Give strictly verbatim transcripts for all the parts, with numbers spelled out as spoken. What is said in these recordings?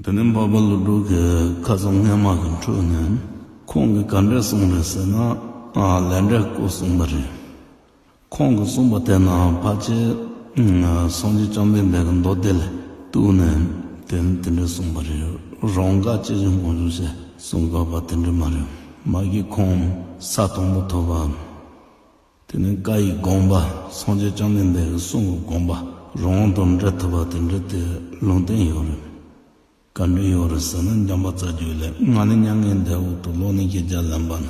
དེ་ནས་འཕགས་པ་ཀླུ་སྒྲུབ་ཀྱི་ཁ་སང་སྔས་མ་གི་འཕྲོས་ནས་ཁོང་གིས་ག་འདྲས་གསུངས་རེད་ཟེར་ན། ཨ། ལས་འབྲས་སྐོར་གསུངས་པ་རེད། ཁོང་གིས་གསུངས་པ་དེ་ནང་ཕལ་ཆེར་སངས་རྒྱས་བཅོམ་ལྡན་འདས་ཀྱི་མདོ་སྡེ་ལ་གཏུགས་ནས་དེ་དེ་འདྲས་གསུངས་པ་རེད། རང་དགའ་ཅི་བཞིན་གང་བྱུང་ཞེས་གསུངས་དགོས་པ་དེ་འདྲས་མ་རེད། མ་གི་ཁོང་ས་དང་པོ་ཐོབ་པ། དེ་ནས་བཀའ་ཡི་དགོངས་པ། སངས་རྒྱས་བཅོམ་ལྡན་འདས་ཀྱི་གསུང་གི་དགོངས་པ་རང་དང་འབྲེལ་ཐུབ་པ་དེ་འདྲ་དེ་ལུང་བསྟན་ཡོད་རེད། ག་འདྲ་ཡོད་རེད་ཟེར་ན། འཇམ་དཔལ་རྩ་རྒྱུད་ལས། ང་ནི་མྱ་ངན་འདས་འོག་ཏུ། ལོ་ནི་བཞི་བརྒྱ་ལོན་པ་ན།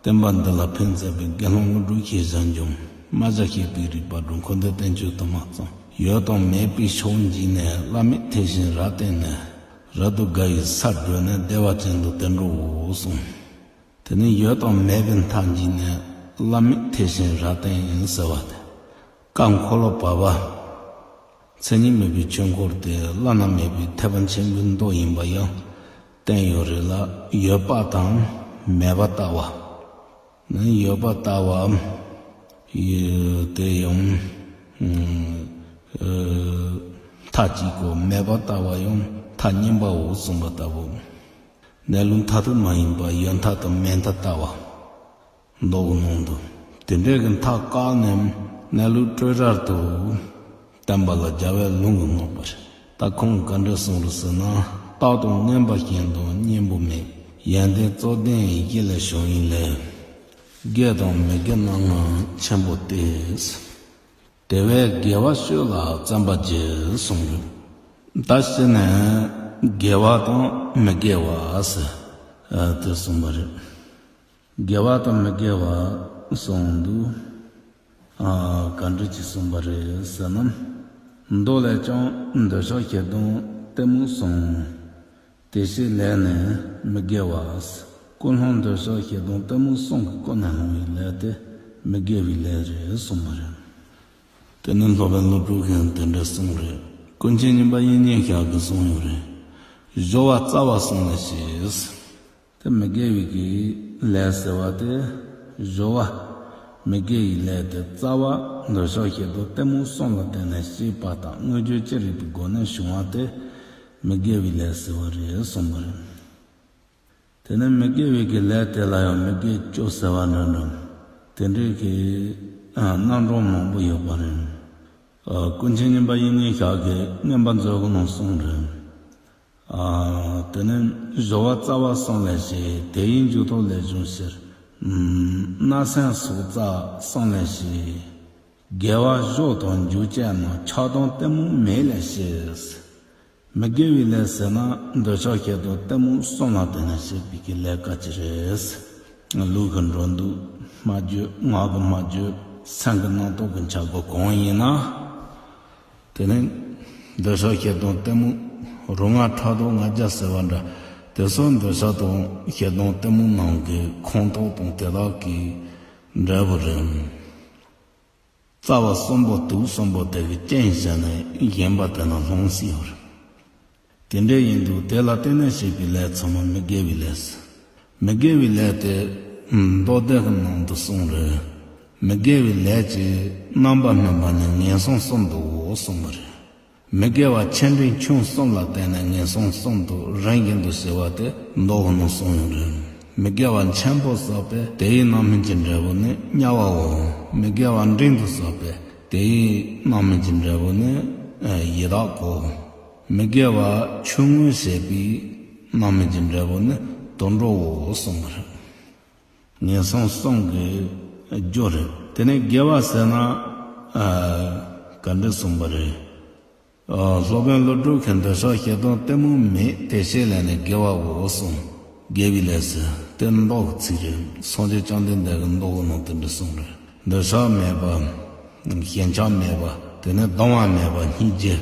བསྟན་པ་འདི་ལ་ཕན་མཛད་པའི། དགེ་སློང་ཀླུ་སྒྲུབ་ཞེས་བྱ་འབྱུང་། རྨ་བྱ་ཞེས་པའི་རིག་པ་འགྲོ། འཁོར་འདས་བསྟན་བཅོས་དུ་མ་གཙང་། ཡོད་དང་མེད་པའི་ཕྱོགས་འཇིགས་ནས། བླ་མེད་ཐེག་ཆེན་རབ་བསྟེན་ནས། རབ་ཏུ་དགའ་བའི་སར་བགྲོད་ནས། བདེ་བ་ཅན་དུ་དེར་འགྲོའོ་གསུངས། དེ་ནས་ཡོད་དང་མེད་པའི་མཐའ་འཇིགས་ནས། བླ་མེད་ཐེག་ཆེན་རབ་བསྟེན་ཟེར་བ་དེ། བཀའ་འཁོར་ལོ་བར་པ། མཚན་ཉིད་མེད་པའི་ཆོས་འཁོར་དེ་བླ་ན་མེད་པའི་ཐེག་པ་ཆེན་པོའི་མདོ་ཡིན་པ་ཡང་བསྟན་ཡོད་རེད་ལ། ཡོད་པ་དང་མེད་པ་ལྟ་བ། ནི་ཡོད་པ་ལྟ་བའམ། ཡོད་དེ་ཡང་། ཨ། མཐའ་གཅིག་གོ། མེད་པ་ལྟ་བ་ཡང་མཐའ་གཉིས་པའོ་གསུངས་པ་ལྟ་བུ། གནས་ལུགས་མཐར་ཐུག་མ་ཡིན་པ་ཡོད་མཐའ་དང་མེད་མཐའ་ལྟ་བ། མདོ་གི་ནང་དུ། དེ་འདྲའི་གི་མཐའ་བཀག་ནས་གནས་ལུགས་སྤྲོས་བྲལ་དུ་བསྟན་པ་ལ་རྒྱལ་བའི་ལུང་གིས་བསྔགས་པ་རེད། ད་ཁོང་གིས་ག་འདྲ་གསུངས་རེད་ཟེར་ན། རྟག་ཏུ་མངོན་པ་གཞན་དང་གཉེན་པོ་མེད། ཡོན་ཏན་རྩོད་ལྡན་གཞི་ལས་བྱུང་བའི་ལས། དགེ་དང་མི་དགེ་རྣམ་ལྔ་ཆེན་པོ་སྟེ། དེ་བས་དགེ་བ་སྤྱོད་ལ་བརྩོན་པར་བགྱི་གསུངས་རེད། ད་ཕྱི་ནས་དགེ་བ་དང་མི་དགེ་བ་ཟེར་དེ་གསུངས་པ་རེད། དགེ་བ་དང་མི་དགེ་བ་གསུངས་འདུག། ཨ། ག་འདྲ་ཅིག་གསུངས་པ་རེད་ཟེར་ན། མདོ་ལས་ཀྱང་འདོད་ཆགས་ཞེ་སྡང་གཏི་མུག་གསུམ། དེ་བྱས་ལས་ནི་མི་དགེ་བ། ཀུན་སློང་འདོད་ཆགས་ཞེ་སྡང་གཏི་མུག་གསུམ་གྱི་ཀུན་ནས་སློང་བའི་ལས་དེ་མི་དགེ་བའི་ལས་རེད་གསུངས་པ་རེད། དེ་ནི་སློབ་དཔོན་ཀླུ་སྒྲུབ་ཀྱིས་དེ་འདྲ་གསུངས་རེད། ཀུན་མཁྱེན་ཉན་པ་དབྱིག་གཉེན་ཞབས་ཀྱིས་གསུངས་ཡོད་རེད། སྦྱོར་བ་རྩ་བ་གསུམ་ལས་བྱེད། དེ་མི་དགེ་བའི་གི་ལས་ཟེར་བ་དེ། སྦྱོར་བ། མི་དགེ་བའི་ལས་དེ་རྩ་བ་འདོད་ཆགས་ཞེ་སྡང་གཏི་མུག་གསུམ་ལ་བརྟེན་ནས་སྐྱེས་པ་དང་། དངོས་རྒྱུ་ཅི་རིགས་པའི་སྒོ་ནས་བྱུང་བ་དེ་མི་དགེ་བའི་ལས་ཟེར་བ་རེད་གསུངས་པ་རེད། དེ་ནས་མི་དགེ་བའི་གི་ལས་དེ་ལ་ཡང་མི་དགེ་བཅུ་ཟེར་བ་འདྲ་འདྲ། དེ་འདྲའི་གི་ཨ་རྣམ་གྲངས་མང་པོ་ཡོད་པ་རེད། ཨ། ཀུན་མཁྱེན་ཉན་པ་དབྱིག་གཉེན་ཞབས་ཀྱིས་མངོན་པ་མཛོད་ཀྱི་ནང་གསུངས་རེད། ཨ། དེ་ནས་སྦྱོར་བ་རྩ་བ་གསུམ་ལས་བྱེད། དེ་ཡི་མཇུག་ཐོགས་ལས་བྱུང་ཕྱིར། ཨ། བརྣབ་སེམས་སོགས་རྩ་གསུམ་ལས་བྱེད། དགེ་བ་གཞོགས་དང་འཇུག་བྱེད་རྣམས། ཆགས་སྡང་གཏི་མུག་མེད་ལས་བྱེད། མི་དགེ་བའི་ལས་ཟེར་ན་འདོད་ཆགས་ཞེ་སྡང་གཏི་མུག་གསུམ་ལ་བརྟེན་ནས་བྱེད་པའི་གི་ལས་དཀའ་ཅི་རེད། ལུས་ཀྱི་འགྲོ་འདུག་སྨྲ་བརྗོད། ངག་གི་སྨྲ་བརྗོད། སེམས་ཀྱི་རྣམ་རྟོག་གི་འཆར་སྒོ་གང་ཡིན་ན། དེ་ནི་འདོད་ཆགས་ཞེ་སྡང་གཏི་མུག་རིགས་ལྔ་ཕྲག་དོག་ལྔ་བརྒྱ་ཟེར་བ་འདྲ། དེ་ཚོ་འདོད་ཆགས་དང་ཞེ་སྡང་གཏི་མུག་རྣམས་ཀྱི་ཁོངས་གཏོགས་དང་དེ་དག་གི་འབྲས་བུ་རེད། རྩ་བ་གསུམ་པོ་དུག་གསུམ་པོ་དེ་གི་རྐྱེན་བྱས་ནས་གཞན་པ་དེ་ན་ལྷུང་སྲིད་ཡོད་རེད། དེ་འདྲ་ཡིན་དུས་དེ་ལ་བརྟེན་ནས་བྱས་པའི་ལས་ཚང་མ་མི་དགེ་བའི་ལས། མི་དགེ་བའི་ལས་དེ་མདོ་སྡེ་གི་ནང་དུ་གསུངས་རེད། མི་དགེ་བའི་ལས་ཀྱི་རྣམ་པ་སྨིན་པ་ནི་ངན་སོང་གསུམ་དུའོ་གསུངས་པ་རེད། མི་དགེ་བ་ཆེ་འབྲིང་ཆུང་གསུམ་ལ་བརྟེན་ནས་ངན་སོང་གསུམ་དུ་རིམ་བཞིན་དུ་སྐྱེ་བ་དེ་མདོ་གི་ནང་གསུངས་ཡོད་རེད། མི་དགེ་བ་ཆེན་པོ་བསགས་པས་དེའི་རྣམ་སྨིན་གྱི་འབྲས་བུ་ནི་དམྱལ་བའོ། མི་དགེ་བ་འབྲིང་དུ་བསགས་པས་དེའི་རྣམ་སྨིན་གྱི་འབྲས་བུ་ནི་ཡི་དྭགས་གོ། མི་དགེ་བ་ཆུང་ངུས་བྱས་པའི་རྣམ་སྨིན་གྱི་འབྲས་བུ་ནི་དུད་འགྲོའོ་གསུངས་པ་རེད། ངན་སོང་གསུམ་གྱི་རྒྱུ་རེད། དེ་ནས་དགེ་བ་ཟེར་ན། ཨ། ག་འདྲ་གསུངས་པ་རེད། ཨ། སློབ་དཔོན་ཀླུ་སྒྲུབ་ཀྱིས་འདོད་ཆགས་ཞེ་སྡང་གཏི་མུག་མེད། དེ་བྱས་ལས་ནི་དགེ་བའོ་གསུངས། དགེ་བའི་ལས་ཟེར་དེ་མདོ་གི་ཚིག་རེད། སངས་རྒྱས་བཅོམ་ལྡན་འདས་ཀྱིས་མདོ་གི་ནང་དེ་འདྲ་གསུངས་རེད། འདོད་ཆགས་མེད་པ། ཞེན་ཆགས་མེད་པ། དེ་ནས་སྡང་བ་མེད་པ་སྙིང་རྗེ།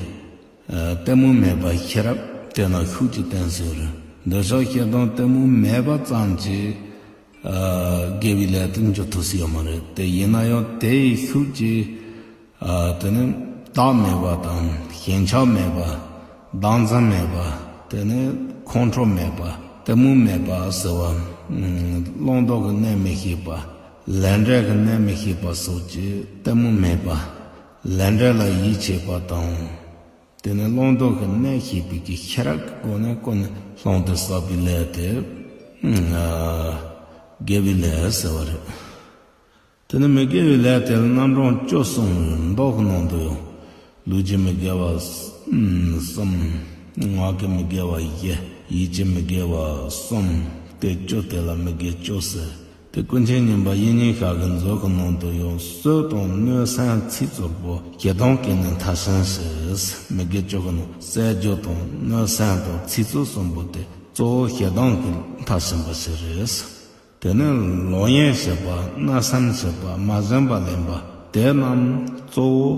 ཨ། གཏི་མུག་མེད་པ་ཤེས་རབ་དེ་ན་ཤུགས་ཀྱིས་བརྟན་ཟེར་རེད། འདོད་ཆགས་ཞེ་སྡང་གཏི་མུག་མེད་པ་ཙམ་གྱིས། ཨ། དགེ་བའི་ལས་དེ་འཇུག་ཐུབ་ས་ཡོད་མ་རེད། དེ་ཡིན་ན་ཡང་དེ་ཡི་ཤུགས་ཀྱིས། ཨ། དེ་ནི་བདག་མེད་པ་དང་ཞེན་ཆགས་མེད་པ། བདག་འཛིན་མེད་པ། དེ་ནི་ཁོང་ཁྲོ་མེད་པ། གཏི་མུག་མེད་པ་ཟེར་བ། བླང་དོར་གྱི་གནས་མི་ཤེས་པ། ལས་འབྲས་ཀྱི་གནས་མི་ཤེས་པ་སོགས་ཀྱི་གཏི་མུག་མེད་པ། ལས་འབྲས་ལ་ཡིད་ཆེས་པ་དང་། དེ་ནས་བླང་དོར་གྱི་གནས་ཤེས་པའི་གི་ཤེས་རབ་ཀྱི་སྒོ་ནས་ཀུན་ནས་བསླང་དོར་བསགས་པའི་ལས་དེ་དགེ་བའི་ལས་ཟེར་བ་རེད། དེ་ནས་མི་དགེ་བའི་ལས་དེ་ལ་རྣམ་གྲངས་བཅུ་གསུངས། མདོ་གི་ནང་དུ་ཡང་ལུས་ཀྱི་མི་དགེ་བ་གསུམ། ངག་གི་མི་དགེ་བ་བཞི། ཡིད་ཀྱི་མི་དགེ་བ་གསུམ། དེ་བཅུ་དེ་ལ་མི་དགེ་བཅུ་ཟེར། དེ་ཀུན་མཁྱེན་ཉན་པ་དབྱིག་གཉེན་ཞབས་ཀྱི་མཛོད་ཀྱི་ནང་དུ་ཡང་གསོད་དང་གནོད་སེམས་ཚིག་རྩུབ་པོ་ཞེ་སྡང་གིས་ནི་མཐའ་བྱིན་ཞེས། མི་དགེ་བཅུ་གི་ནང་གསོད་རྒྱུ་དང་གནོད་སེམས་དང་ཚིག་རྩུབ་གསུམ་པོ་དེ་གཙོ་བོ་ཞེ་སྡང་གིས་མཐའ་བྱིན་པ་ཞིག་རེད། དེ་ནས་ལོག་གཡེམ་བྱེད་པ། བརྣབ་སེམས་བྱེད་པ། མ་བྱིན་པ་ལེན་པ། དེ་རྣམས་གཙོ་བོ་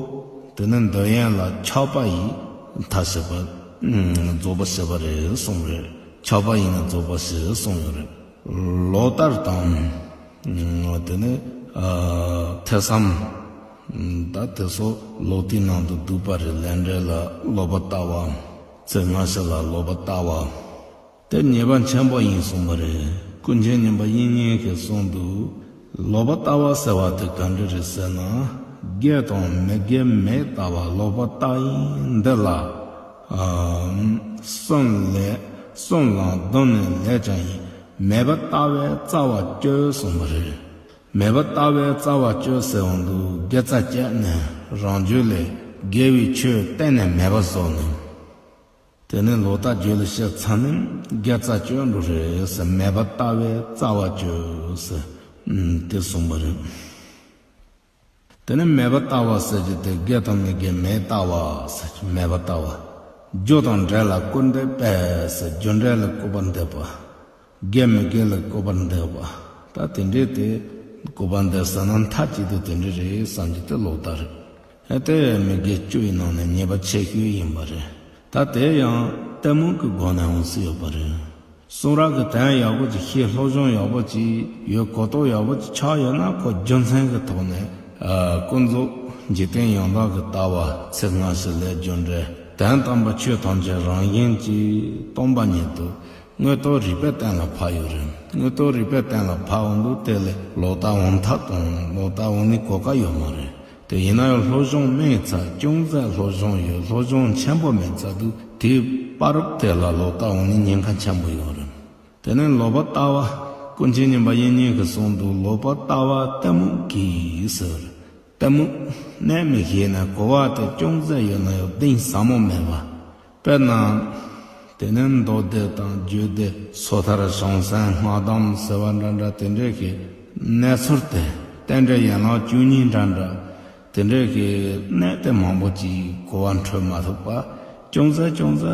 དེ་ནས་འདོད་ཡོན་ལ་ཆགས་པ་ཡིས་མཐའ་བྱེད་པ། རྫོགས་པ་བྱེད་པ་རེད་གསུངས་རེད། ཆགས་པ་ཡིས་ནི་རྫོགས་པ་བྱེད་གསུངས་ཡོད་རེད། ལོ་ལྟར་དང་། དེ་ནས་ཐོས་བསམ། ད་དེ་ཚོ་ལོ་དེའི་ནང་དུ་འདུས་པ་རེད། ལས་འབྲས་ལ་ལོག་པར་ལྟ་བ། ཚེ་སྔ་ཕྱི་ལ་ལོག་པར་ལྟ་བ། དེ་ཉེས་པ་ཆེན་པོ་ཡིན་གསུངས་པ་རེད། ཀུན་མཁྱེན་ཉན་པ་དབྱིག་གཉེན་གྱིས་གསུངས་འདུག། ལོག་པར་ལྟ་བ་ཟེར་བ་དེ་ག་འདྲ་རེད་ཟེར་ན། དགེ་དང་མི་དགེ་མེད་ལྟ་བ་ལོག་པར་ལྟ་ཡིན་འདི་ལ། ཨ། གསུམ་ལས། གསུམ་ལ་བསྡོམས་ནས་ལས་ཀྱང་ཡིན། མེད་པར་ལྟ་བའི་རྩ་བ་གཅོད་གསུངས་པ་རེད། མེད་པར་ལྟ་བའི་རྩ་བ་གཅོད་ཟེར་བ་འདུག། དགེ་རྩ་བཅད་ནས་རང་རྒྱུད་ལས་དགེ་བའི་ཆོས་གཏན་ནས་མེད་པ་བཟོ་ནས། དེ་ནས་ལོག་ལྟ་རྒྱུད་ལ་སྐྱེས་ཚར་ནས་དགེ་རྩ་གཅོད་འགྲོ་རེད་ཟེར། མེད་པར་ལྟ་བའི་རྩ་བ་གཅོད་ཟེར། ཨུམ། དེ་གསུངས་པ་རེད། དེ་ནས་མེད་པར་ལྟ་བ་ཟེར་རྒྱུ་དེ་དགེ་དང་མི་དགེ་མེད་ལྟ་བ་ཟེར་རྒྱུ། མེད་པར་ལྟ་བ། རྒྱུ་དང་འབྲས་ལ་སྐུར་འདེབས་པས་ཟེར། རྒྱུ་འབྲས་ལ་སྐུར་པ་འདེབས་པ། དགེ་མི་དགེ་ལ་སྐུར་པ་འདེབས་པ། ད་དེ་འདྲས་དེ་སྐུར་པ་འདེབས་ཟེར་ན་མཐའ་གཅིག་ཏུ་དེ་འདྲས་རེད་བསམ་རྒྱུ་དེ་ལོག་ལྟ་རེད། ཨེ། དེ་མི་དགེ་བཅུ་ཡི་ནང་ནས་ཉེས་པ་ཆེ་ཤོས་ཡིན་པ་རེད། ད་དེ་ཡང་གཏི་མུག་གི་སྒོ་ནས་འོང་སྲིད་ཡོད་པ་རེད། གསུང་རབ་ཀྱི་དོན་ཡག་པོ་ཅིག་ཤེས། སློབ་སྦྱོང་ཡག་པོ་ཅིག་ཡོད། གོ་རྟོགས་ཡག་པོ་ཅིག་ཆགས་ཡོད་ན། ཁོ་རྒྱུ་མཚན་གྱི་ཐོག་ནས། ཨ། ཀུན་རྫོབ་འཇིག་རྟེན་ཡང་དག་གི་ལྟ་བ། ཚེ་སྔ་ཕྱི་ལས་རྒྱུ་འབྲས། དོན་དམ་པ་ཆོས་ཐམས་ཅད་རང་བཞིན་གྱིས་སྟོང་པ་ཉིད་དུ་དངོས་རྟོགས་རིགས་པས་གཏན་ལ་ཕབ་ཡོད་རེད། དངོས་རྟོགས་རིགས་པས་གཏན་ལ་ཕབ་འོང་དུས་དེ་ལས་ལོག་ལྟ་འོང་ཐབས་དང་ལོག་ལྟ་འོང་ནི་གོ་སྐབས་ཡོད་མ་རེད། དེ་ཡིན་ན་ཡང་སློབ་སྦྱོང་དམིགས་ཚད། ཅུང་ཟད་སློབ་སྦྱོང་ཡོད། སློབ་སྦྱོང་ཆེན་པོ་མེད་ཚད་དུ་དེའི་བར་དེ་ལ་ལོག་ལྟ་འོང་ནི་ཉེན་ཁ་ཆེན་པོ་ཡོད་རེད། དེ་ནས་ལོག་པར་ལྟ་བ། ཀུན་མཁྱེན་ཉན་པ་དབྱིག་གཉེན་གྱིས་གསུངས་འདུག། ལོག་པར་ལྟ་བ་གཏི་མུག་གིས་ཟེར། གཏི་མུག་གནས་མི་ཤེས་ན་གོ་བ་དེ་ཅུང་ཟད་ཡོད་ན་ཡང་གཏིང་ཟབ་མོ་མེད་པ། དཔེར་ན། དེ་ནས་མདོ་སྡེ་དང་རྒྱུད་སྡེ། སོ་ཐར། བྱང་སེམས། སྔགས་གདམས་ཟེར་བ་འདྲ་འདྲ། དེ་འདྲའི་གི་གནས་ཚུལ་དེ། རྟེན་འབྲེལ་ཡན་ལག་བཅུ་གཉིས་འདྲ་འདྲ། དེ་འདྲའི་གི་གནད་དེ་མང་པོ་ཅིག་གོ་བ་འཕྲོད་མ་ཐུབ་པ། ཅུང་ཟད་ཅུང་ཟད་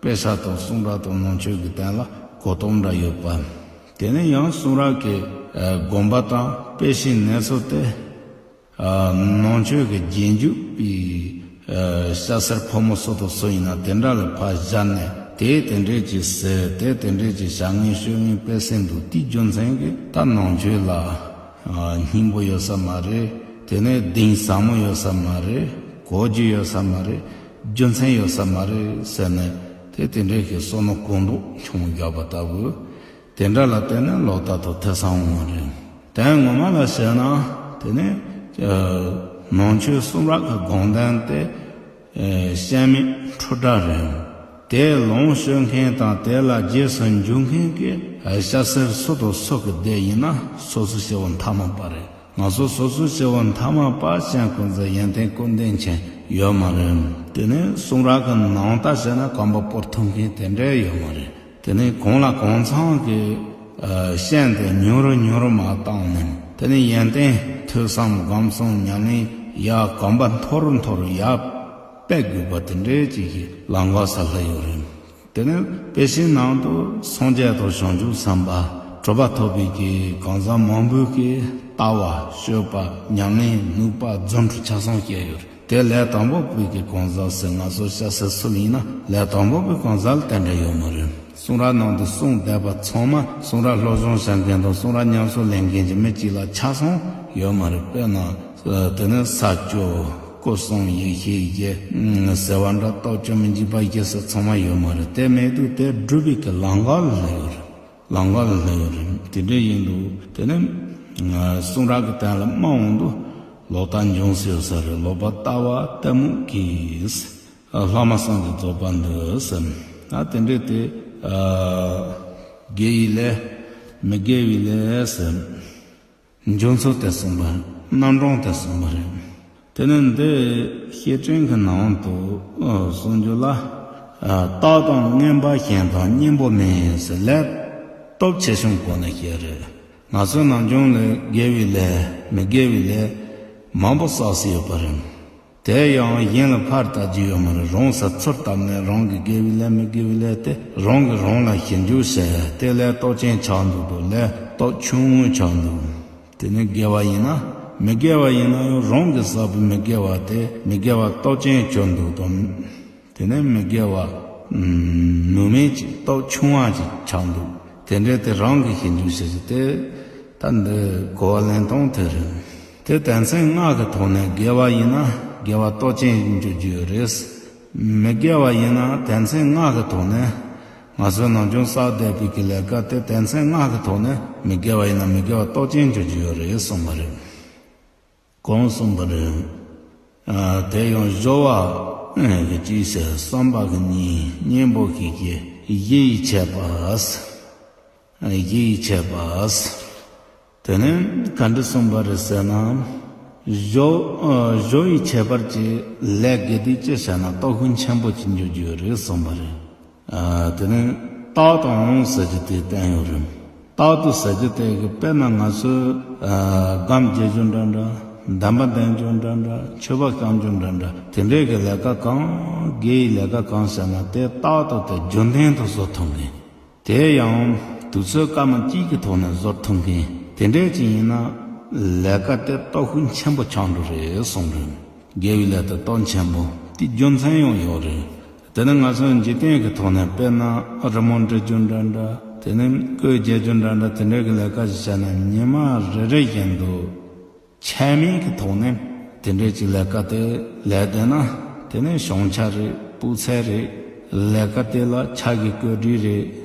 དཔེ་ཆ་དང་གསུང་རབ་དང་ནང་ཆོས་ཀྱི་སྟེང་ལ་གོ་རྟོགས་འདྲ་ཡོད་པ། དེ་ནས་ཡང་གསུང་རབ་ཀྱི་ཨ་དགོངས་པ་དང་དཔེ་ཆའི་གནས་ཚུལ་དེ། ཨ་ནང་ཆོས་ཀྱི་རྗེས་འཇུག་པའི་ཨ་སྐྱ་སེར་ཕོ་མོ་སུ་དང་སུ་ཡིན་ན་དེ་འདྲ་ལ་ཕར་བཞག་ནས། དེས་དེ་འདྲས་ཅིག་ཟེར། དེས་དེ་འདྲས་ཅིག་བྱ་ངན་ཤོད་ངན་དཔེ་གསལ་འདུག། དེའི་རྒྱུ་མཚན་གྱིས་ད་ནང་ཆོས་ལ་ཨ་སྙིང་པོ་ཡོད་ས་མ་རེད། དེ་ནས་གཏིང་ཟབ་མོ་ཡོད་ས་མ་རེད། གོ་རྒྱུ་ཡོད་ས་མ་རེད། རྒྱུ་མཚན་ཡོད་ས་མ་རེད་ཟེར་ནས། དེ་དེ་འདྲས་ཀྱི་བསམ་བློ་གང་དུ་ཆུང་བརྒྱབ་པ་ལྟ་བུ། དེ་འདྲ་ལ་བརྟེན་ནས་ལོག་ལྟ་དང་ཐོས་བསམ་འོང་བ་རེད། དོན་ངོ་མ་ལ་བྱས་ན། དེ་ནི་ཨ་ནང་ཆོས་གསུང་རབ་ཀྱི་དགོངས་དོན་དེ་ཨ་བཤད་མེད་འཁྲུལ་སྒྲ་རེད། དེ་ལོངས་སྤྱོད་མཁན་དང་དེ་ལ་རྗེས་སུ་འཇུག་མཁན་གྱི་ཨ་སྐྱ་སེར་སུ་དང་སུ་གི་སྡེ་ཡིན་ན་སོ་སོ་སྐྱེ་བོ་མཐའ་མ་པ་རེད། ང་ཚོ་སོ་སོའི་སྐྱེ་བོ་མཐའ་མ་པ་སྤྱན་དཀར་མཛད་ཡོན་ཏན་ཀུན་ལྡན་མཁྱེན་ཡོད་མ་རེད། དེ་ནས་གསུང་རབ་ཀྱི་ནང་ལྟར་བྱས་ན་གོམ་པ་སྤོ་ཐུབ་མཁན་དེ་འདྲ་ཡོད་མ་རེད། དེ་ནས་གང་ལ་གང་འཚམ་གྱི་ཨ་ཤན་དེ་ཉུང་རུ་ཉུང་རུ་མར་བཏང་ནས། དེ་ནས་ཡོན་ཏན་ཐོས་བསམ་སྒོམ་གསུམ་ཉམས་ལེན་ཡར་གོམ་པ་མཐོ་རུ་མཐོ་རུ་ཡར་སྤེལ་དགོས་པ་དེ་འདྲའི་ཅིག་གི་ལམ་ཁ་སར་སླེབས་ཡོད་རེད། དེ་ནས་དཔེ་ཆའི་ནང་དུ་སངས་རྒྱས་དང་བྱང་ཆུབ་སེམས་དཔའ་གྲུབ་པ་ཐོབ་པའི་གི་གང་ཟག་མང་པོའི་གི་ལྟ་བ། སྤྱོད་པ། ཉམས་ལེན། ནུས་པ། རྫུ་འཕྲུལ་ཆ་ཚང་བསྐྱལ་ཡོད་རེད། དེ་ལས་དང་པོ་པའི་གི་གང་ཟག་ཟེར་ང་ཚོ་སྐྱ་སེར་སུ་ཡིན་ན་ལས་དང་པོ་པའི་གང་ཟག་ལ་དེ་འདྲ་ཡོད་མ་རེད། གསུང་རབ་ནང་དུ་གསུངས་བསྡད་པ་ཚང་མ་གསུང་རབ་སློབ་སྦྱོང་བྱེད་མཁན་དང་གསུང་རབ་ཉམས་སུ་ལེན་མཁན་གྱི་མི་གཅིག་ལ་ཆ་ཚང་ཡོད་མ་རེད། དཔེར་ན། དེ་ནི་ས་བཅུ། སྐུ་གསུམ། ཡེ་ཤེས་བཞི། ཟེར་བ་འདྲ། སྟོབས་བཅུ། མི་འཇིགས་པ་བཞི་ཟེར་ཚང་མ་ཡོད་མ་རེད། དེ་མེད་དུས་དེ་སྒྲུབ་པའི་གི་ལམ་ཁ་ལ་སླེབས་ཡོད་རེད། ལམ་ཁ་ལ་སླེབས་ཡོད་རེད། དེ་འདྲ་ཡིན་དུས་དེ་ནི་གསུང་རབ་ཀྱི་སྟེང་ལ་མ་འོང་དུས་ལོག་ལྟ་འབྱུང་སྲིད་ཡོད་ས་རེད། ལོག་པར་ལྟ་བ་གཏི་མུག་གིས། ལྷག་མ་སངས་རྒྱས་རྫོགས་པ་འདུག་ཟེར། ད་དེ་འདྲའི་དེ་དགེ་བའི་ལས་མི་དགེ་བའི་ལས་ཟེར། འཇོན་ཚོད་དེ་གསུངས་པ་རེད། རྣམ་གྲངས་དེ་གསུངས་པ་རེད། དེ་ནས་འདི་བཤེས་སྤྲིང་གི་ནང་དུ་གསུང་རྒྱུ་ལ། རྟག་དང་མངོན་པར་ཞེན་དང་གཉེན་པོ་མེད་ཟེར་ལས་སྟོབས་ཆེ་ཆུང་སྐོར་ནས་བཤད་རེད། ང་ཚོའི་ནམ་རྒྱུན་ལ་དགེ་བའི་ལས་མི་དགེ་བའི་ལས་མང་པོ་བསགས་སུ་ཡོད་པ་རེད། དེ་ཡང་གཞན་ལ་ཕར་ལྟ་རྒྱུ་ཡོད་མ་རེད། རང་སར་ཚུར་བལྟས་ནས་རང་གི་དགེ་བའི་ལས་མི་དགེ་བའི་ལས་དེ་རང་གིས་རང་ལ་ཞིབ་འཇུག་བྱས། དེ་ལས་སྟོབས་ཆེན་ཆགས་འདུག་དང་ལས་སྟོབས་ཆུང་ངུ་ཆགས་འདུག་དེ་ནས་དགེ་བ་ཡིན་ན་མི་དགེ་བ་ཡིན་ན་ཡང་རང་གིས་བསགས་པའི་མི་དགེ་བ་དེ་མི་དགེ་བ་སྟོབས་ཆེན་གྱུར་འདུག་དང་། དེ་ནས་མི་དགེ་བ་ནུས་མེད་ཅིག་སྟོབས་ཆུང་བ་ཅིག་ཆགས་འདུག་དེ་འདྲའི་དེ་རང་གིས་ཞིབ་འཇུག་བྱེད་རྒྱུ་དེ་ད་འདི་གོ་བ་ལེན་སྟངས་དེ་རེད། དེ་དོན་ཚན་ལྔ་གི་ཐོག་ནས་དགེ་བ་ཡིན་ན་དགེ་བ་སྟོབས་ཆེན་འགྱུར་རྒྱུ་ཡོད་རེད། མི་དགེ་བ་ཡིན་ན་དོན་ཚན་ལྔ་གི་ཐོག་ནས་ང་ཚོའི་ནམ་རྒྱུན་བསགས་བསྡད་པའི་གི་ལས་ཀ་དེ་དོན་ཚན་ལྔ་གི་ཐོག་ནས་མི་དགེ་བ་ཡིན་ན་མི་དགེ་བ་སྟོབས་ཆེན་འགྱུར་རྒྱུ་ཡོད་རེད་གསུངས་པ་རེད། གང་གསུངས་པ་རེད། ཨ། དེ་ཡང་སྦྱོར་བ་གཅིག་བྱས། བསམ་པ་གི་གཉིས། གཉེན་པོ་གི་བཞི། བཞི་ཡི་ཁྱད་པར། བཞི་ཡི་ཁྱད་པར། དེ་ནས་ག་འདྲ་གསུངས་པ་རེད་ཟེར་ན། སྦྱོར་ཨ། སྦྱོར་བའི་ཁྱད་པར་གྱིས་ལས་དགེ་སྡིག་ཅི་བྱས་ན་སྟོབས་ཤུགས་ཆེན་པོ་ཅིག་འགྱུར་རྒྱུ་ཡོད་རེད་གསུངས་པ་རེད། ཨ། དེ་ནས་རྟག་དང་ཟེར་རྒྱུ་དེ་བསྟན་ཡོད་རེད། རྟག་ཏུ་ཟེར་རྒྱུ་དེ་གི་དཔེར་ན་ང་ཚོས་ཨ། སྒོམ་རྒྱག་རྒྱུ་འདྲ་འདྲ། གདམས་པ་འདོན་རྒྱུ་འདྲ་འདྲ། མཆོད་པ་བཤམ་རྒྱུ་འདྲ་འདྲ། དེ་འདྲའི་གི་ལས་ཀ་གང་། དགེ་བའི་ལས་ཀ་གང་བྱས་ན་དེ་རྟག་ཏུ་དེ་རྒྱུན་ལྡན་དུ་བཟོ་ཐུབ་མཁན། དེ་ཡང་དུས་ཚོད་སྐར་མ་གཅིག་གི་ཐོག་ནས་བཟོ་ཐུབ་མཁན། དེ་འདྲའི་ཅིག་ཡིན་ན་ལས་ཀ་དེ་སྟོབས་ཤུགས་ཆེན་པོ་ཆགས་འགྲོ་རེད་གསུངས་རེད། དགེ་བའི་ལས་དེ་སྟོབས་ཆེན་པོ་དེ་རྒྱུ་མཚན་ཡང་ཡོད་རེད། དེ་ནི་ང་ཚོ་འཇིག་རྟེན་གྱི་ཐོག་ནས་དཔེར་ན་རི་མོ་འབྲི་རྒྱུ་འདྲ་འདྲ། དེ་ནི་བརྐོས་རྒྱག་རྒྱུ་འདྲ་འདྲ། དེ་འདྲའི་གི་ལས་ཀ་ཞིག་བྱས་ན་ཉི་མ་རེ་རེ་བཞིན་དུ་ཆད་མེད་ཀྱི་ཐོག་ནས་དེ་འདྲའི་ཅིག་ལས་ཀ་དེ་ལས་བསྡད་ན། དེ་ནི་བྱང་ཆ་རེད། སྤུས་ཚད་རེད། ལས་ཀ་དེ་ལ་ཆག་གི་བཀོད་སྒྲིག་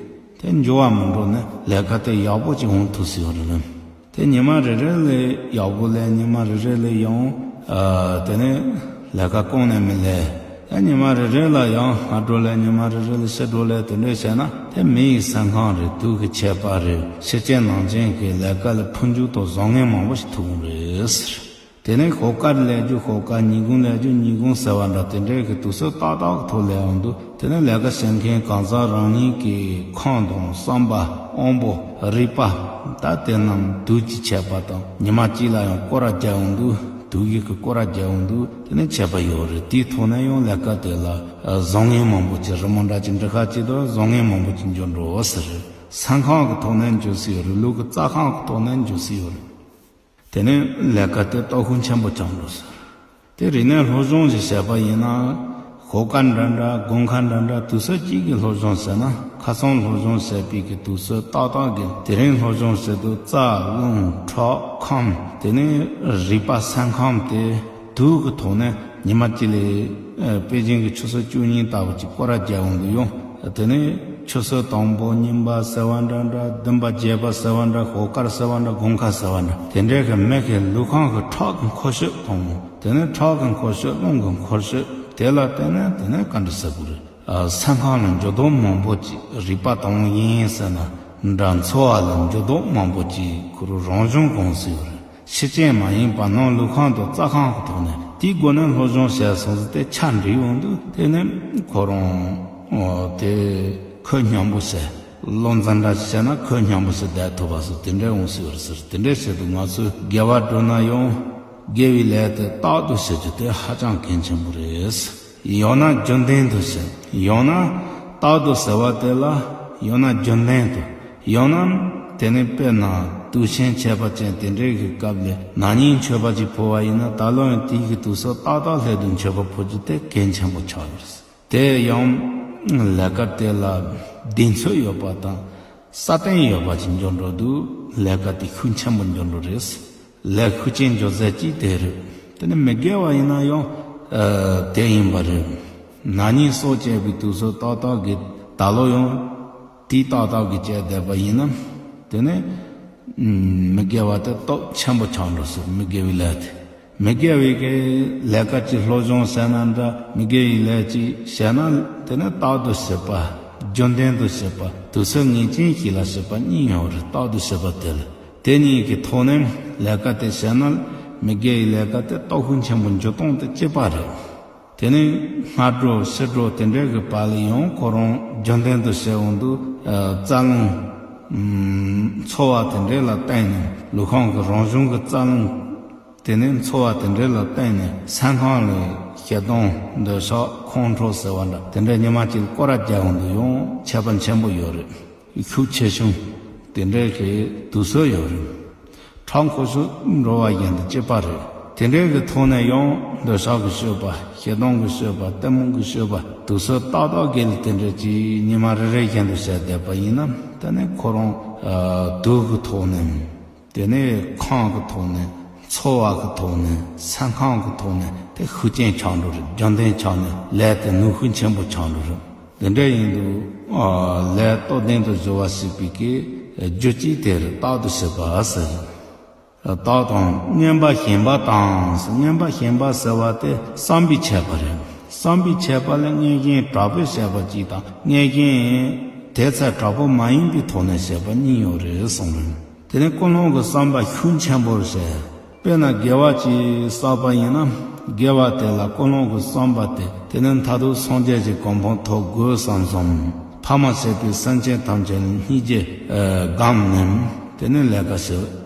རེད། དེ་འགྱུར་བ་མི་འགྲོ་ནས་ལས་ཀ་དེ་ཡག་པོ་ཅིག་འོང་ཐུབ་སྲིད་ཡོད་རེད་ལ། དེ་ཉི་མ་རེ་རེ་ལས་ཡག་པོ་ལས། ཉི་མ་རེ་རེ་ལས་ཡང་། ཨ། དེ་ནས་ལས་ཀ་གང་ནས་མི་ལས། ཡང་ཉི་མ་རེ་རེ་ལ་ཡང་སྔ་དྲོ་ལས། ཉི་མ་རེ་རེ་ལ་ཕྱི་དྲོ་ལས། དེ་འདྲས་བྱས་ན་དེ་མི་ཡི་སེམས་ཁམས་རེད། དུག་གི་ཁྱད་པར་རེད། ཕྱི་རྐྱེན་ནང་རྐྱེན་གྱི་ལས་ཀ་ལ་འཕོ་འགྱུར་དང་བཟང་ངན་མང་པོ་ཞིག་ཐུག་གི་རེད་ཟེར། དེ་ནས་ཤོག་དཀར་ལས་རྒྱུ་ཤོག་དཀར། ཉིན་གུང་ལས་རྒྱུ་ཉིན་གུང་ཟེར་བ་འདྲ། དེ་འདྲའི་གི་དུས་ཚོད་ཏག་ཏག་གི་ཐོག་ལས་ཡོང་དུས། དེ་ནས་ལས་ཀ་བྱེད་མཁན་གང་ཟག་རང་ཉིད་ཀྱི་ཁམས་དང་བསམ་པ། དབང་པོ། རེག་པ། ད་དེ་རྣམས་དུག་གི་ཁྱད་པར་དང་། ཉི་མ་གཅིག་ལ་ཡང་སྐོར་ར་རྒྱག་ཡོང་དུས། དུག་གི་གི་སྐོར་ར་རྒྱག་ཡོང་དུས་དེ་ནས་ཁྱད་པར་ཡོད་རེད། དེའི་ཐོག་ནས་ཡང་ལས་ཀ་དེ་ལ་བཟང་ངན་མང་པོ་ཅིག། རི་མོ་འདྲ་ཅིག་འབྲི་ཁ་ཅིག་དང་བཟང་ངན་མང་པོ་ཅིག་འགྱུར་འགྲོ་ཟེར་རེད། སེམས་ཁམས་ཀྱི་ཐོག་ནས་འགྱུར་སྲིད་ཡོད་རེད། ལུས་ཀྱི་རྩ་ཁམས་ཀྱི་ཐོག་ནས་འགྱུར་སྲིད་ཡོད་རེད། དེ་ནས་ལས་ཀ་དེ་སྟོབས་ཤུགས་ཆེན་པོ་བཅངས་འགྲོ་ཟེར། དེ་རིག་གནས་སློབ་སྦྱོང་ཞིག་བྱས་པ་ཡིན་ན། ཤོག་དཀར་འདྲ་འདྲ། དགོང་ཁ་འདྲ་འདྲ། དུས་ཚོད་གཅིག་གི་སློབ་སྦྱོང་བྱས་ན། ཁ་སང་སློབ་སྦྱོང་བྱས་པའི་གི་དུས་ཚོད་ཏག་ཏག་གི། དེ་རིང་སློབ་སྦྱོང་བྱེད་དུས་རྩ་རླུང་ཁྲག་ཁམས། དེ་ནས་རེག་པ། སེམས་ཁམས་དེ་དུག་གི་ཐོག་ནས་ཉི་མ་གཅིག་ལས། ཨ། པེ་ཅིང་གི་ཆུ་ཚོད་བཅུ་གཉིས་ལྟ་བུ་ཅིག་སྐོར་ར་རྒྱག་ཡོང་དུས་ཡང་། དེ་ནས་ཆུ་ཚོད་དང་པོ་གཉིས་པ་ཟེར་བ་འདྲ་འདྲ། བདུན་པ་བརྒྱད་པ་ཟེར་བ་འདྲ། ཤོག་དཀར་ཟེར་བ་འདྲ། དགོང་ཁ་ཟེར་བ་འདྲ། དེ་འདྲའི་གི་མི་གི་ལུས་ཁམས་ཀྱི་ཁྲག་གི་འཁོར་ཤུགས་དང་། དེ་ནས་ཁྲག་གི་འཁོར་ཤུགས། རླུང་གི་འཁོར་ཤུགས། དེ་ལ་བརྟེན་ནས་དེ་ནས་ག་འདྲ་ཟེར་དགོས་རེད། ཨ། སེམས་ཁམས་ལ་འགྱུར་ལྡོག་མང་པོ་ཅིག། རེག་པ་དང་ཡིན་ཟེར་ན་འདྲ། ཚོར་བ་ལ་འགྱུར་ལྡོག་མང་པོ་ཅིག་ཁོ་རང་རང་བྱུང་གང་སྲིད་ཡོད་རེད། ཕྱི་རྐྱེན་མ་ཡིན་པ་ནང་ལུས་ཁམས་དང་རྩ་ཁམས་ཀྱི་ཐོག་ནས་དེའི་སྒོ་ནས་སློབ་སྦྱོང་བྱས་སོང་ཟེར་ཏེ་ཆ་འགྲིག་ཡོང་དུས། དེ་ནས་ཁོ་རང་དེ་ཁོད་སྙོམས་པོ་བྱས། བློ་འཛིན་འདྲ་བྱས་ན་ཁོད་སྙོམས་པོ་བྱས་བསྡད་ཐུབ་པ་སོགས་དེ་འདྲ་འོང་སྲིད་པ་རེད་ཟེར། དེ་འདྲ་བྱེད་དུས་ང་ཚོས་དགེ་བ་བསྒྲུབ་ན་ཡང་དགེ་བའི་ལས་དེ་རྟག་ཏུ་བྱེད་རྒྱུ་དེ་ཧ་ཅང་གལ་ཆེན་པོ་རེད། ཡང་ན་རྒྱུན་ལྡན་དུ་བྱེད། ཡང་ན་རྟག་ཏུ་ཟེར་བ་དེ་ལ། ཡང་ན་རྒྱུན་ལྡན་དུ། ཡང་ན་དེ་ནི་དཔེར་ན་དུས་ཆེན་ཁྱད་པར་ཅན་དེ་འདྲའི་གི་སྐབས་ལ་ན་ནིང་མཆོད་པ་ཅིག་ཕུལ་བ་ཡིན་ན། ད་ལོ་ཡང་དེའི་གི་དུས་སུ་ཏག་ཏག་སླེབས་དུས་མཆོད་པ་ཕུལ་རྒྱུ་དེ་གལ་ཆེན་པོ་ཆགས་ཡོད་རེད། དེ་ཡང་ལས་ཀ་དེ་ལ་གདེང་ཚོད་ཡོད་པ་དང་། སྲ་བརྟན་ཡོད་པ་ཅིག་འགྱུར་འགྲོ་དུས་ལས་ཀ་དེ་ཤུགས་ཆེན་པོ་འགྱུར་འགྲོ་རེད། ལས་ཤུགས་ཆེན་འགྱུར་ཚད་ཅིག་དེ་རེད། དེ་ནི་མི་དགེ་བ་ཡིན་ན་ཡང་ཨ་དེ་ཡིན་པ་རེད། ན་ནིང་སྲོག་བཅད་པའི་དུས་སུ་ཏག་ཏག་གི་ད་ལོ་ཡང་དེ་ཏག་ཏག་གི་བཅད་བསྡད་པ་ཡིན་ན། དེ་ནི་ཨམ་མི་དགེ་བ་དེ་སྟོབས་ཆེན་པོ་ཆགས་འགྲོ་སྲིད། མི་དགེ་བའི་ལས་དེ། མི་དགེ་བའི་གི་ལས་ཀ་ཅིག་སློབ་སྦྱོང་བྱས་ན་འདྲ། མི་དགེ་བའི་ལས་ཅིག་བྱས་ན། དེ་ནི་རྟག་ཏུ་བྱེད་པ། རྒྱུན་ལྡན་དུ་བྱེད་པ། དུས་ཚོད་ངེས་ཅན་ཞིག་ལ་བྱེད་པ་གཉིས་ཡོད་རེད། རྟག་ཏུ་བྱེད་པ་དེ་ལ། དེ་གཉིས་ཀྱི་ཐོག་ནས་ལས་ཀ་དེ་བྱས་ན། མི་དགེ་བའི་ལས་ཀ་དེ་སྟོབས་ཤུགས་ཆེན་པོ་འགྱུར་སྟངས་དེ་གཅིག་པ་རེད། དེ་ནས་སྔ་དྲོ་ཕྱི་དྲོ་དེ་འདྲའི་གི་བར་ལ་ཡང་ཁོ་རང་རྒྱུན་ལྡན་དུ་བྱེད་འོང་དུས། ཨ། རྩ་རླུང་། ཨམ། འཚོ་བ་དེ་འདྲའི་ལ་བརྟེན་ནས། ལུས་ཁམས་ཀྱི་རང་བྱུང་གི་རྩ་རླུང་། དེ་ནས་འཚོ་བ་དེ་འདྲའི་ལ་བརྟེན་ནས། སེམས་ཁམས་ལ་ཞེ་སྡང་འདོད་ཆགས་ཁོང་ཁྲོ་ཟེར་བ་འདྲ། དེ་འདྲའི་ཉི་མ་གཅིག་སྐོར་ར་རྒྱག་འོང་དུས་ཡང་ཁྱད་པར་ཆེན་པོ་ཡོད་རེད། ཤུགས་ཆེ་ཆུང་དེ་འདྲའི་གི་དུས་ཚོད་ཡོད་རེད། ཁྲག་འཁོར་ཤུགས་འགྲོ་བ་བཞིན་དུ་གཅིག་པ་རེད། དེ་འདྲའི་གི་ཐོག་ནས་ཡང་འདོད་ཆགས་ཀྱི་སྤྱོད་པ། ཞེ་སྡང་གི་སྤྱོད་པ། གཏི་མུག་གི་སྤྱོད་པ། དུས་ཚོད་ཏག་ཏག་གི་ལ་དེ་འདྲ་ཅིག་ཉི་མ་རེ་རེ་བཞིན་དུ་བྱས་བསྡད་པ་ཡིན་ན། དེ་ནས་ཁོ་རང་། ཨ། དུས་ཀྱི་ཐོག་ནས། དེ་ནས་ཁམས་ཀྱི་ཐོག་ནས། འཚོ་བ་གི་ཐོག་ནས། སེམས་ཁམས་ཀྱི་ཐོག་ནས་དེ་ཤུགས་ཆེན་ཆགས་འགྲོ་རེད། རྒྱུན་ལྡན་ཆགས་ནས་ལས་དེ་ནུས་ཤུགས་ཆེན་པོ་ཆགས་འགྲོ་རེད། དེ་འདྲ་ཡིན་དུས། ཨ། ལས་སྟོབས་ལྡན་དུ་འགྱུར་བ་བྱེད་པའི་གི་རྒྱུ་གཅིག་དེ་རེད། རྟག་ཏུ་བྱེད་པ་ཟེར། རྟག་དང་། སྔོན་པ་ཞེན་པ་དང་། སྔོན་པ་ཞེན་པ་ཟེར་བ་དེ་བསམ་པའི་ཆད་པ་རེད། བསམ་པའི་ཆད་པ་ལ་མངོན་ཞེན་དྲག་པོས་བྱས་པ་གཅིག་དང་། མངོན་ཞེན་དེ་ཚད་དྲག་པོ་མ་ཡིན་པའི་ཐོག་ནས་བྱས་པ་གཉིས་ཡོད་རེད་གསུངས་རེད། དེ་ནས་ཀུན་སློང་གི་བསམ་པ་ཤུགས་ཆེན་པོར་བྱས། དཔེར་ན་དགེ་བ་ཅིག་བསགས་པ་ཡིན་ན། དགེ་བ་དེ་ལ་ཀུན་སློང་གི་བསམ་པ་དེ། དེ་ནི་མཐར་ཐུག་སངས་རྒྱས་ཀྱི་གོ་འཕང་ཐོབ་དགོས་བསམ་བསམ། ཕ་མ་སྲིད་པའི་སེམས་ཅན་ཐམས་ཅད་ལ་སྙིང་རྗེ། ཨ། སྒོམ་ནས། དེ་ནས་ལས་ཀ་བྱེད།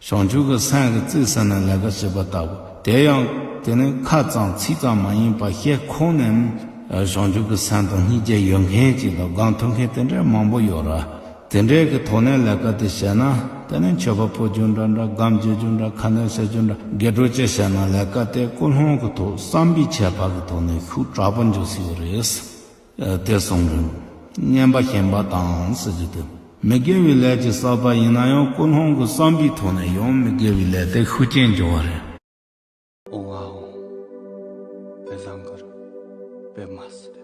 བྱང་ཆུབ་ཀྱི་སེམས་ཀྱིས་རྩིས་ཟིན་ནས་ལས་ཀ་བྱེད་པ་ལྟ་བུ། དེ་ཡང་དེ་ནི་ཁ་ཙམ་ཚིག་ཙམ་མ་ཡིན་པར་ཤེས་ཁོང་ནས། ཨ། བྱང་ཆུབ་ཀྱི་སེམས་དང་སྙིང་རྗེ་ཡོད་མཁན་ཅིག་དང་སྒོམ་ཐུབ་མཁན་དེ་འདྲ་མང་པོ་ཡོད་ར། དེ་འདྲའི་གི་ཐོག་ནས་ལས་ཀ་དེ་བྱས་ན། དེ་ནི་མཆོད་པ་ཕུལ་རྒྱུ་འདྲ་འདྲ། སྒོམ་བྱེད་རྒྱུ་འདྲ། ཁ་འདོན་བྱེད་རྒྱུ་འདྲ། དགེ་སྒྲུབ་ཅིག་བྱས་ན་ལས་ཀ་དེ་ཀུན་སློང་གི་ཐོག། བསམ་པའི་ཁྱད་པར་གྱི་ཐོག་ནས་ཤུགས་དྲག་པོ་འགྱུར་སྲིད་ཡོད་རེད། ཨ། དེ་གསུངས་རེད། སྔོན་པ་ཞེན་པ་དང་ཟེར་རྒྱུ་དེ། མི་དགེ་བའི་ལས་ཅིག་བསགས་པ་ཡིན་ན་ཡང་། ཀུན་སློང་གི་བསམ་པའི་ཐོག་ནས་ཡང་མི་དགེ་བའི་ལས་དེ་ཤུགས་ཆེན་འབྱུང་བ་རེད། ཨོ་ཨ་ཨོ། བེ་བཟང་གར་བེ་མ་སི་རེ།